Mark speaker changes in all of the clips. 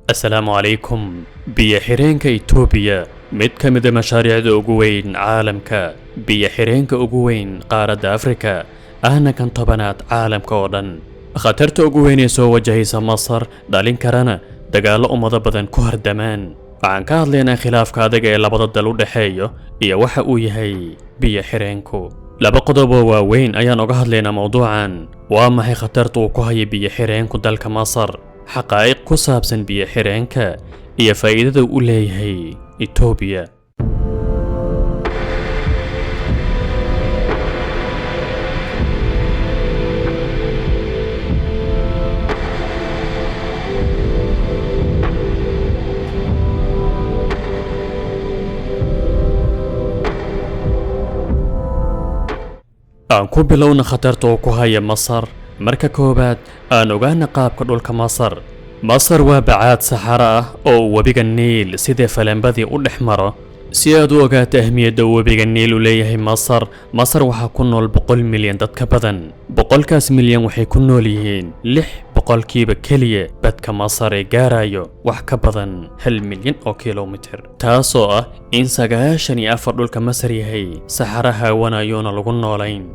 Speaker 1: Assalaamu calaykum. Biyo-xireenka Itoobiya, mid ka mid a mashaariicda ugu weyn caalamka, biyo-xireenka ugu weyn qaaradda Afrika, ahna kan 10aad caalamka oo dhan. Khatarta ugu weyn ee soo wajahaysa Masar, dhalin karana dagaallo ummado badan ku hardamaan. Waxaan ka hadlaynaa khilaafka adag ee labada dal u dhexeeyo iyo waxa uu yahay biyo-xireenku. Laba qodob oo waaweyn ayaan uga hadlaynaa mowduucan. Waa maxay khatarta uu ku hayo biyo-xireenku dalka Masar, xaqaa'iq ku saabsan biyo-xireenka iyo faa'iidada uu u leeyahay Itoobiya? Aan ku bilowna khatarta uu ku haya Masar. Marka koowaad, aan ogaana qaabka dhulka Masar. Masar waa bacaad saxaro ah oo uu webiga Niil sidee falambadii u dhex maro. Si aad u ogaato ahmiyadda uu webiga Niil u leeyahay Masar, Masar waxaa ku nool 100 milyan dad ka badan. 100kaas milyan waxay ku nool yihiin 6% keliya badka Masar ee gaarayo wax ka badan 1 milyan oo kilomitir, taasoo ah in 94 dhulka Masar yahay saxara haawanayuuna lagu noolayn.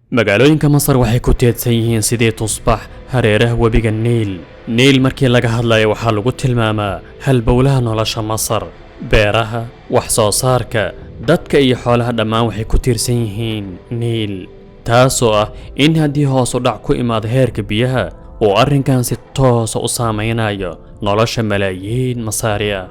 Speaker 1: Magaalooyinka Masar waxay ku teedsan yihiin sidii tusbax hareeraha webiga Niil. Niil markii laga hadlayo, waxaa lagu tilmaamaa halbowlaha nolosha Masar. Beeraha, wax soo saarka, dadka iyo xoolaha dhammaan waxay ku tiirsan yihiin Niil, taasoo ah in haddii hoos u dhac ku imaado heerka biyaha, uu arrinkan si toosa u saameynayo nolosha malaayiin Masaari ah.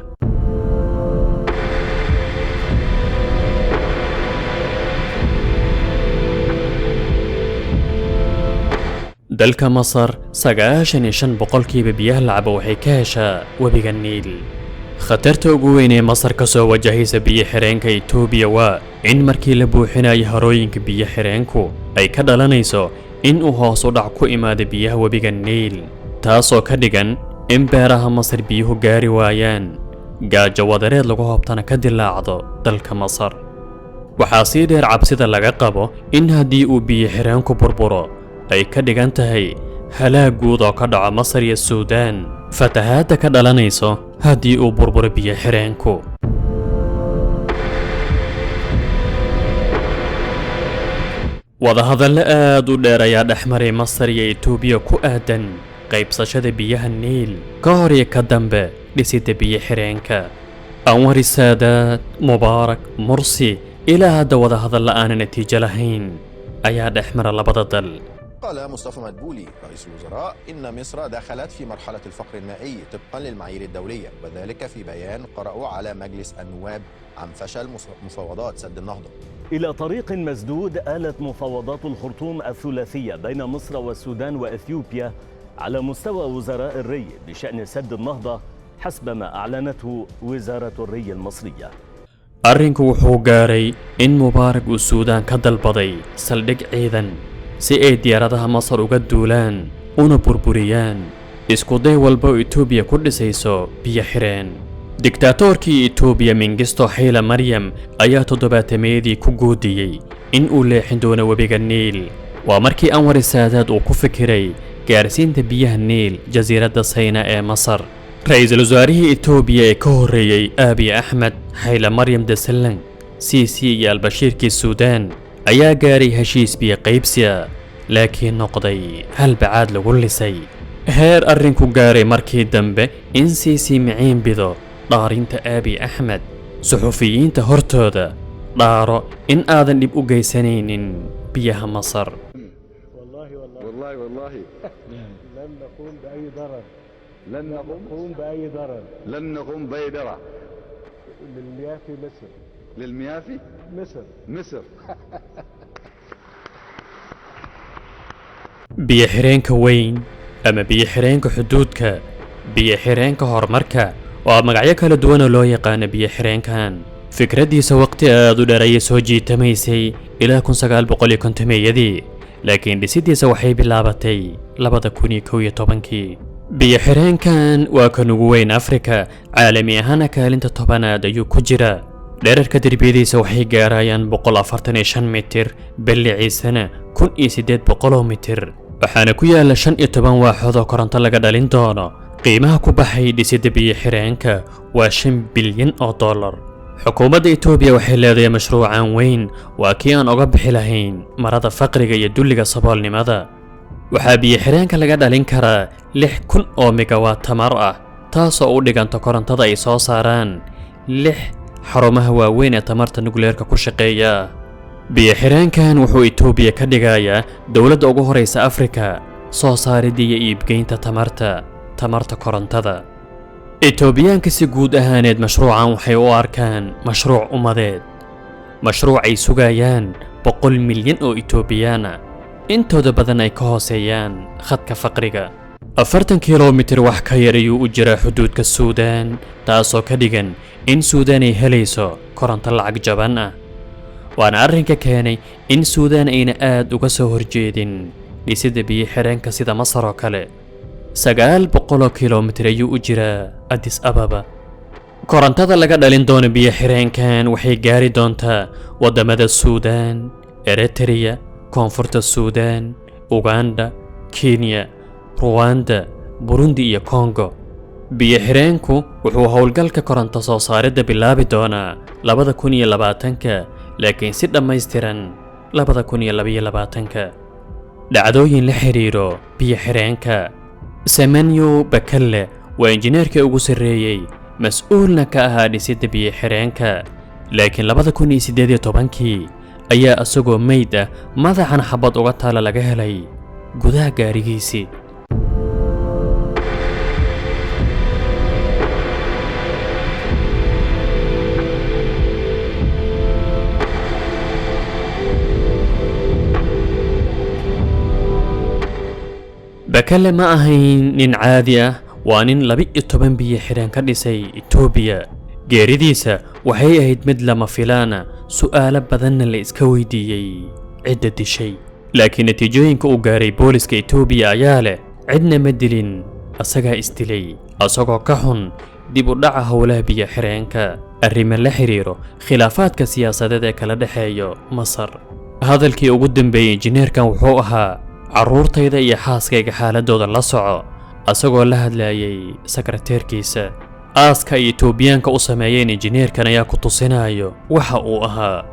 Speaker 1: Dalka Masar 95% biyaha lacaba waxay ka heshaa webiga Niil. Khatarta ugu weyn ee Masar ka soo wajahaysa biyo-xireenka Itoobiya waa in markii la buuxinayo harooyinka biyo-xireenku ay ka dhalanayso in uu hoos u dhac ku imaado biyaha webiga Niil, taasoo ka dhigan in beeraha Masar biyuhu gaari waayaan, gaajo wadareed lagu hobtana ka dilaacdo dalka Masar. Waxaa sii dheer cabsida laga qabo in haddii uu biyo-xireenku burburo ay ka dhigan tahay halaag guud oo ka dhaco Masar iyo Suudaan, fatahaadda ka dhalanayso haddii uu burburo biyo-xireenku. Wadahadallo aad u dheer ayaa dhex maray Masar iyo Itoobiya ku aadan qaybsashada biyaha Niil ka hor iyo ka dambe dhisidda biyo-xireenka. Anwar Saadaad, Mubaarak, Mursi, ilaa hadda wadahadalla aanan natiijo lahayn ayaa dhex mara labada dal.
Speaker 2: قال مصطفى مدبولي رئيس الوزراء إن مصر دخلت في مرحلة الفقر المائي طبقا للمعايير الدولية، وذلك في بيان قرأه على مجلس النواب عن فشل مفاوضات سد النهضة.
Speaker 3: إلى طريق مسدود آلت مفاوضات الخرطوم الثلاثية بين مصر والسودان وإثيوبيا على مستوى وزراء الري بشأن سد النهضة، حسب ما أعلنته وزارة الري المصرية.
Speaker 1: Arrinku wuxuu gaaray in Mubaarak uu Suudaan ka dalbaday saldhig ciidan si ay diyaaradaha Masar uga duulaan una burburiyaan isku day walba oo Itoobiya ku dhisayso biyo xireen. Diktaatoorkii Itoobiya Mingisto Xayla Maryam ayaa toddobaatameeyadii ku goodiyey in uu leexin doono webiga Niil. Waa markii Anwar Saadaad uu ku fikiray gaarsiinta biyaha Niil jasiiradda Sayna ee Masar. Ra-iisul wasaarihii Itoobiya ee ka horreeyey Abiy Axmed, Xayla Maryam Desalegn, Siisi iyo Albashiirkii Suudaan ayaa gaaray heshiis biyo qaybsi ah, laakiin noqday hal bacaad lagu lisay. Heer arrinku gaaray markii dambe in Siisi miciin bido dhaarinta Abiy Axmed suxufiyiinta hortooda: dhaaro in aadan dhib u geysanaynin biyaha Masar.
Speaker 4: والله والله.
Speaker 5: والله والله.
Speaker 4: لن نقوم بأي ضرر.
Speaker 5: لن نقوم.
Speaker 4: نقوم بأي ضرر.
Speaker 5: لن نقوم بأي ضرر.
Speaker 4: للمياه في مصر.
Speaker 5: للمياه في
Speaker 4: مصر.
Speaker 5: مصر.
Speaker 1: Biyo-xireenka weyn ama biyo-xireenka xuduudka, biyo-xireenka horumarka, waa magacyo kala duwan oo loo yaqaano biyo-xireenkan. Fikraddiisa waqti aad u dheer ayay soo jiitamaysay, ilaa 1950-meeyadii, laakiin dhisiddiisa waxay bilaabatay 2011-kii. Biyo-xireenkan waa kan ugu weyn Afrika, caalami ahaana kaalinta 10aad ayuu ku jira. Dherarka derbiyadiisa waxay gaarayaan 145 mitir, balliciisana 1800 mitir, waxaana ku yaala 15 waaxood oo koronto laga dhalin doono. Qiimaha ku baxay dhisidda biyo xireenka waa $5 bilyan. Xukuumadda Itoobiya waxay leedahay mashruucan weyn waa kii aan uga bixi lahayn marada faqriga iyo dulliga saboolnimada. Waxaa biyo xireenka laga dhalin karaa 6000 oo megawatt tamar ah, taasoo u dhiganta korontada ay soo saaraan lix xarumaha waaweyn ee tamarta nukleerka ku shaqeeya. Biyo xireenkan wuxuu Itoobiya ka dhigayaa dowladda ugu horeysa Afrika soo saaridda iyo iibgeynta tamarta korontada. Itoobiyaanka si guud ahaaneed mashruucan waxay u arkaan mashruuc ummadeed, mashruuc ay sugayaan 100 milyan oo Itoobiyaan ah, intooda badan ay ka hooseeyaan khadka faqriga. 40 kilomitir wax ka yar ayuu u jiraa xuduudka Suudaan, taasoo ka dhigan in Suudaan ay helayso koronto lacag jaban ah, waana arrinka keenay in Suudaan ayna aad uga soo horjeedin dhisidda biyo xireenka sida Masar oo kale. 900 kilomitir ayuu u jiraa Addis Ababa. Korontada laga dhalin doono biyo xireenkan waxay gaari doontaa waddamada Suudaan, Eritrea, Koonfurta Suudaan, Uganda, Kenya, Ruwanda, Burundi iyo Kongo. Biyo xireenku wuxuu howlgalka koronto soo saaridda bilaabi doonaa 2020-ka, laakiin si dhammaystiran 2022-ka. Dhacdooyin la xiriiro biyo xireenka: Semenyo Bakalle waa injineerkii ugu sarreeyey, mas-uulna ka ahaa dhisidda biyo xireenka, laakiin 2018-kii ayaa isagoo meyd ah, madaxan xabad uga taala, laga helay gudaha gaarigiisii. Bakale ma ahayn nin caadi ah, waa nin 12 biyo xireen ka dhisay Itoobiya. Geeridiisa waxay ahayd mid lama filaana, su'aalo badanna la iska weydiiyey cidda dishay, laakiin natiijooyinka uu gaaray booliska Itoobiya ayaa leh cidna ma dilin, asagaa isdilay, asagoo ka xun dib u dhaca howlaha biyo xireenka, arrimo la xiriiro khilaafaadka siyaasadeed ee kala dhexeeyo Masar. Hadalkii ugu dambeeyey injineerkan wuxuu ahaa: "Carruurtayda iyo xaaskayga xaaladooda la soco," asagoo la hadlayay sekreteerkiisa. Aaska ay Itoobiyaanka u sameeyeen injineerkan ayaa ku tusinayo waxa uu ahaa.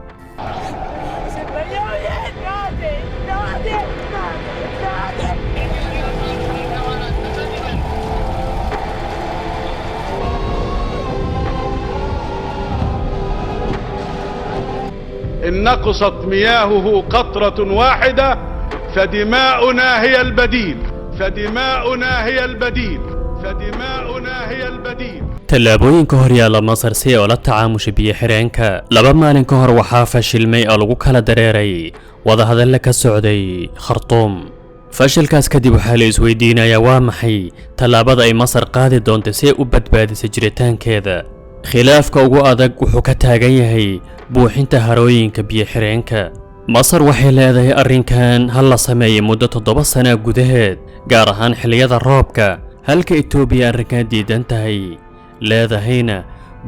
Speaker 6: إن نقصت مياهه قطرة واحدة فدماؤنا هي البديل، فدماؤنا هي البديل، فدماؤنا هي البديل.
Speaker 1: Tallaabooyinka hor yaalla Masar si ay ula tacaamusha biyo xireenka: 2 maalin ka hor waxaa fashilmay oo lagu kala dareeray wadahadalle ka socday Khartuum. Fashilkaas kadib waxaa la isweydiinayaa, waa maxay tallaabada ay Masar qaadi doonto si ay u badbaadisa jiritaankeeda? Khilaafka ugu adag wuxuu ka taagan yahay buuxinta harooyinka biyo xireenka. Masar waxay leedahay arrinkan ha la sameeyay muddo 7 sana gudaheed, gaar ahaan xilliyada roobka, halka Itoobiya arrinkan diidan tahay, leedahayna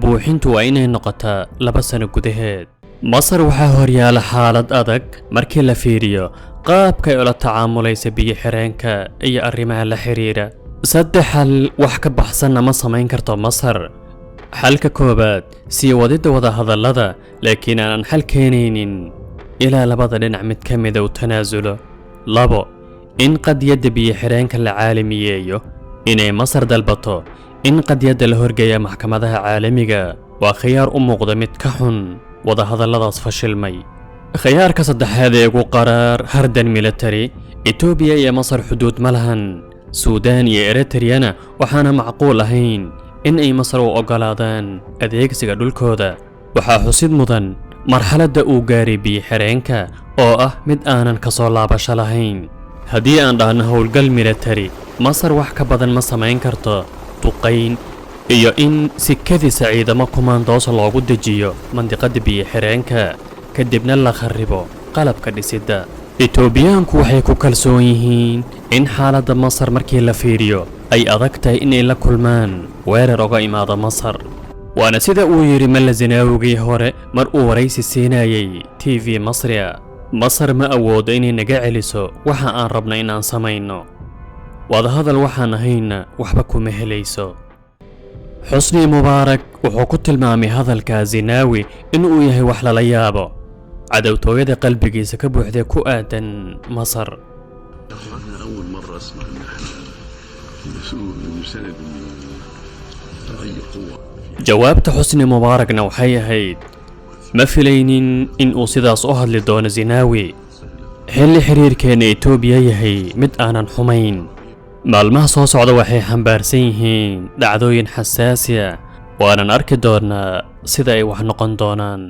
Speaker 1: buuxintu waa inay noqotaa 2 sano gudaheed. Masar waxaa horyaala xaalad adag markii la fiiriyo qaabka ay ula tacaamulaysa biyo xireenka iyo arrimaha la xiriira. Saddex xal wax ka baxsanna ma samayn karto Masar. Xalka koowaad: sii wadidda wadahadallada, laakiin aanan xal keenaynin ilaa labada dhinac mid ka mida uu tanaasulo. Labo, in qadiyadda biyo xireenka la caalamiyeeyo, inay Masar dalbato in qadiyadda la horgeeya maxkamadaha caalamiga, waa khiyaar u muuqda mid ka xun wadahadalladaas fashilmay. Khiyaarka saddexaad ee ugu qaraar: hardan military. Itoobiya iyo Masar xuduud ma lahan Suudaan iyo Eritreyana, waxaana macquul ahayn in ay Masar u oggolaadaan adeegsiga dhulkooda. Waxaa xusid mudan marxaladda uu gaaray biyo xireenka oo ah mid aanan ka soo laabasho lahayn. Haddii aan dhahno howlgal military, Masar wax ka badan ma samayn karto duqayn iyo in sikadiisa ciidamo kumaandoos loogu dejiyo mandiqada biyo xireenka, kadibna la kharibo qalabka dhisidda. Itoobiyaanku waxay ku kalsoon yihiin in xaaladda Masar markii la fiiriyo ay adag tahay inay la kulmaan weerar uga imaada Masar. Waana sida uu yidhi Malla Zinaawigii hore mar uu waraysi siinayay TV Masriya: Masar ma awoodo inay naga celiso waxa aan rabna in aan samayno, wadahadal waxaan ahayna waxba kuma helayso. Xusni Mubaarak wuxuu ku tilmaamay hadalka Zinaawi in uu yahay wax lala yaabo, cadowtooyada qalbigiisa ka buuxday ku aadan Masar.
Speaker 7: أنا أول مرة أسمع إن إحنا نساند أي قوة.
Speaker 1: Jawaabta Xusni Mubaarakna waxay ahayd: ma filaynin in uu sidaas u hadli doono Zinaawi, xilli xiriirkeenna Itoobiya yahay mid aanan xumayn. Maalmaha soo socda waxay xambaarsan yihiin dhacdooyin xasaasi ah, waanan arki doonaa sida ay wax noqon doonaan.